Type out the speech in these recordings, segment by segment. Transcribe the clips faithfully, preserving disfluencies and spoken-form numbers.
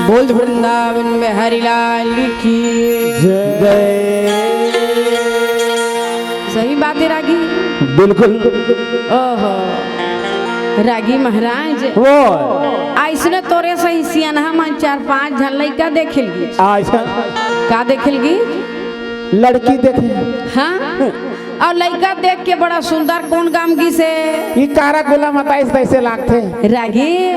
बोल वृंदावन बिहारी लाल की जय। सही बात है रागी। बिल्कुल। ओहो, रागी महाराज, वो। अइसने तोरे सही सियनहा मन चार पांच झन लइका देखे ल गिस। अच्छा। का देखे ल गिस? लड़की देखे। हाँ। अउ लइका देख के बड़ा सुंदर कोन गम गिस हे? ई कारा गोला मताइस तइसे लागथे। रागी,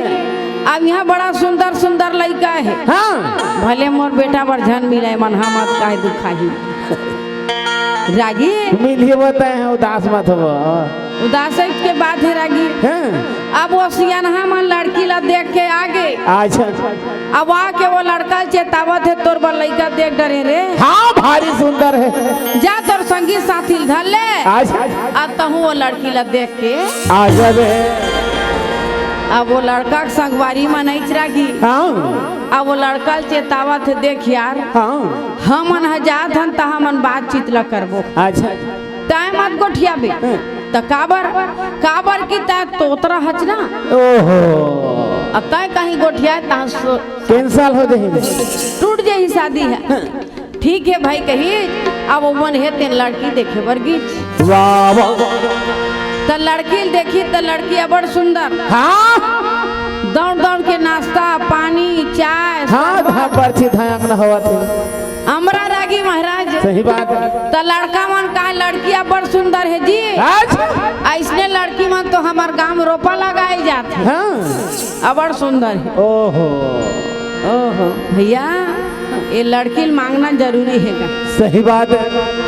अब इहाँ बड़ा सुंदर सुंदर लइका हे। हाँ। भले मोर बेटा बर झन मिलय, मन हा मत काहे दुखाही। रागी। मिलही बताए हैं, उदास मत होबो। उदास के बात हे रागी। हाँ। अब वो सियनहा मन लड़की ला देख के आगे। अच्छा। अब आके वो लड़का ल चेतावत हे, "तोर बर लइका देख डरे रे।" हाँ, भारी सुंदर हे। जा तोर संगी साथी ल धर ले। अच्छा। अब तहूँ वो लड़की ला देख के। आ जाबे। अब वो लड़का के संगवारी मन अइच रागी। हाँ। अब वो लड़का ल चेतावत हे, "देख यार, हाँ। हमन ह जात हन, त हमन बातचीत ला करबो। अच्छा। तैं मत गोठियाबे।" हाँ। त काबर? काबर कि तैं तोतरा हच ना। ओहो। अब तैं कहीं गोठियाए, तहाँ सो-, cancel हो जाही। टूट जाही शादी ह। हाँ। ठीक हे भाई कही, अब ओमन हे तेन लड़की देखे बर गिस। वाह, वाह। त लड़की ल देखिस त लड़की अबड़ सुंदर। हाँ। दौड़ दौड़ के नाश्ता, पानी, चाय, हाँ, शरबत। धा परछी धायक न होवत हे। अमरा रागी महाराज। सही बात हे। त लड़का मन कहे लड़की अबड़ सुंदर हे जी। अच्छा। अइसने लड़की मन तो हमर गांव रोपा लगाए जात हे। हाँ। अबड़ सुंदर हे। ओहो। ओहो, भइया, ये लड़की ल मांगना जरूरी हे गा। सही बात हे।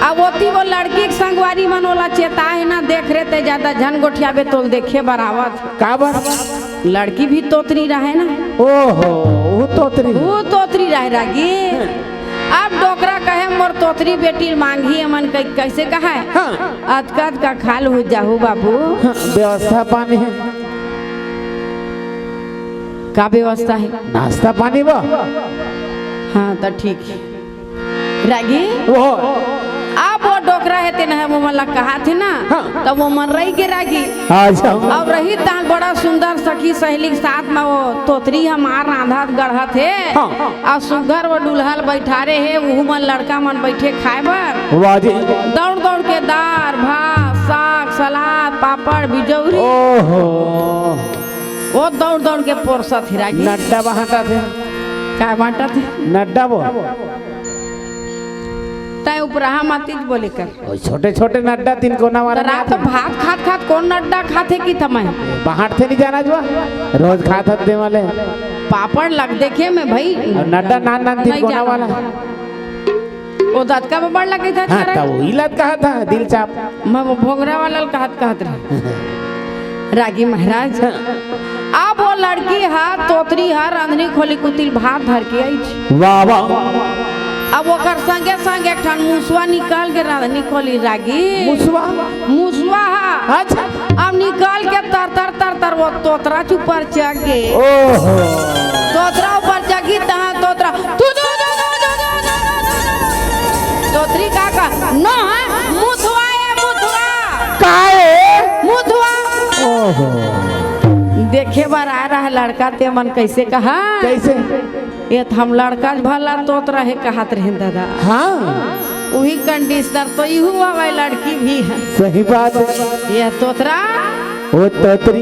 अब ओती वो लड़की के संगवारी मन ओला चेताए हे ना, "देख रे, तैं जादा झन गोठियाबे, तोल देखे बर आवत।" काबर? लड़की भी तोतरी रहे ना। ओहो, वो तोतरी। वो तोतरी रहे रागी। अब डोकरा कहे, "मोर तोतरी बेटी ल मांगही," एमन कै-, कइसे कहे? हाँ। "अतका अतका खा लहू जाहू बाबू।" हाँ, व्यवस्था पानी हे। का व्यवस्था हे? नाश्ता पानी बा। हाँ, त ठीक हे। रागी? वो। अब वो डोकरा हे तेन हे, वो मन ला कहत हे ना, हाँ। त वो मन रहि गे रागी। अच्छा। अब रही तहाँ बड़ा सुंदर सखी सहेली के साथ म वो तोतरी हमार रांधत गढ़त हे। हाँ। अउ सुघर वो डुलहल बइठारे हे, उहू मन लड़का मन बइठे खाए बर। वाह जी। दौड़ दौड़ के दार, भात, साग, सलाद, पापड़, बिजौरी। ओहो। वो दौड़ दौड़ के पोरसत हे रागी। नड्डा बांटत हे। का बांटत हे? नड्डा वो। तैं उपराहा मतिच बोले कर। ओ छोटे छोटे नड्डा तीन कोना वाला त रात नहीं तो आथे? भात खात खात कोन नड्डा खाथे कि थमय? बांटथे नहीं जाना जुआ। रोज खात हत दे वाले। पापड़ लग देखे में भाई। अउ नड्डा नान नान तीन नहीं कोना जाना। वाला। वो दतका में बड़ लगे था हाँ, तारा। त वही लत कहा था, दिल चाप। मैं वो भोंगरा वाला ल कहत, कहत रहे। रागी महाराज, हाँ। अब वो लड़की हा, तोतरी हा, रंधनी खोली कुतिल भात धर के आई छी। वाह, वाह। अब ओकर संगे संग एक ठन मुसवा निकल के रंधनी खोली रागी। मुसवा? मुसवा हा। अच्छा। अब निकल के तर तर तर तर वो तोतरा चुपर चढ़ गे। ओहो। तोतरा ऊपर चढ़ी तहाँ तोतरा, तू, तू, तू, तू, तू, तू, तू, तू। तोतरी का का? नो है, मुथवा है, मुथवा। का है? मुथवा। ओहो। देखे बर आ रहा है लड़का, ते मन कैसे कहा? कैसे? ये तो हम लड़का भला तोतरा है कहत रहे दादा। हाँ। वही कंडीशनर तो इहू आवे, लड़की भी है। सही बात है। यह तोतरा। वो तोतरी।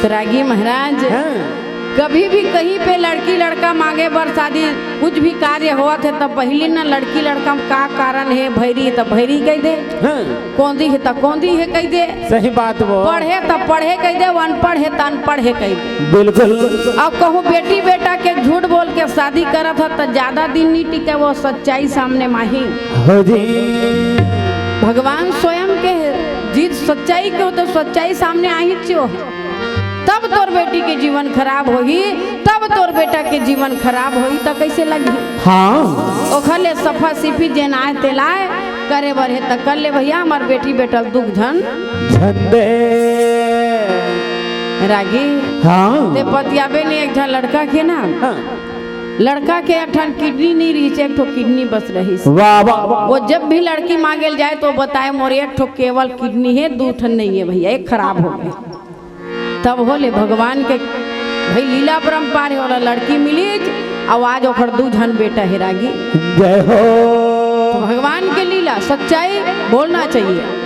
तो रागी महाराज, हाँ। कभी भी कहीं पे लड़की लड़का मांगे बर शादी, कुछ भी कार्य होवत है, तब पहली ना लड़की लड़का में का कारण है, भैरी, तब भैरी कह दे। हाँ। कोंदी है, तब कोंदी है कह दे। सही बात वो। पढ़े त पढ़े कह दे, अनपढ़ है त अनपढ़ है कह दे। बिल्कुल। अब कहूँ बेटी बेटा के झूठ बोल के शादी करत ह त ज्यादा दिन नहीं टिके, वो सच्चाई सामने माही। हो जी। भगवान स्वयं के जिद सच्चाई के हो तो सच्चाई सामने आही चियो। तब तोर बेटी के जीवन खराब होही, तब तोर बेटा के जीवन खराब होही, त कैसे लगही? हाँ। ओखर ले सफा सिफी जेन आय तेलाय करे बर हे, त कर ले भैया, हमर बेटी बेटा ल दुख झन। झन दे। रागी। हाँ। ते बतियाबे ने एक झन लड़का के ना। हाँ। लड़का के एक ठन किडनी नहीं रहिस, एक ठो किडनी बस रहिस। वाह, वाह, वाह। वो जब भी लड़की मांगे ल जाए तो बताए, "मोर एक ठो केवल किडनी है, दू ठन नहीं है भैया, एक खराब हो गया।" तब होले भगवान के भाई लीला परम्पार हे, ओला लड़की मिलिस, अउ आज ओखर दू झन बेटा हे रागी। जय हो। तो भगवान के लीला, सच्चाई बोलना चाहिए।